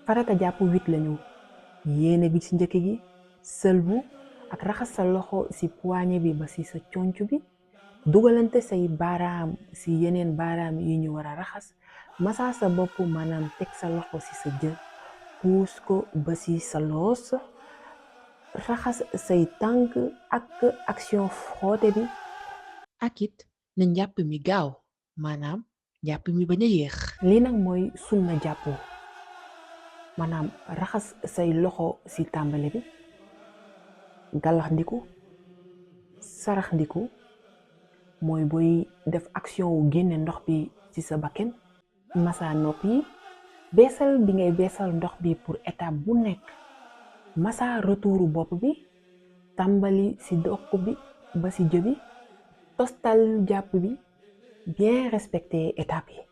farata jàpp 8 lañu yéene bi ci njëkk gi sëlbu ak raxas sa loxo ci poignet bi ba ci sa conc bi dugalante say baaraam ci yeneen baaraam yi ñu war a raxas masa sa bopp maanaam teg sa loxo ci sa jë puus ko ba ci sa loos raxas say tànk ak action frotté bi ak it na njàpp mi gaaw maanaam njàpp mi bañ a yéex. lii nag mooy sunna jàppoo maanaam raxas say loxo ci tàmbali bi galax ndiku sarax ndiku mooy booy def action wu génne ndox bi ci sa bakken masa nopp yi beesal bi ngay beesal ndox bi pour étape bu nekk masa retouru bopp bi tàmbali ci doq bi ba ci jëbi tostal jàpp bi bien respecter étape yi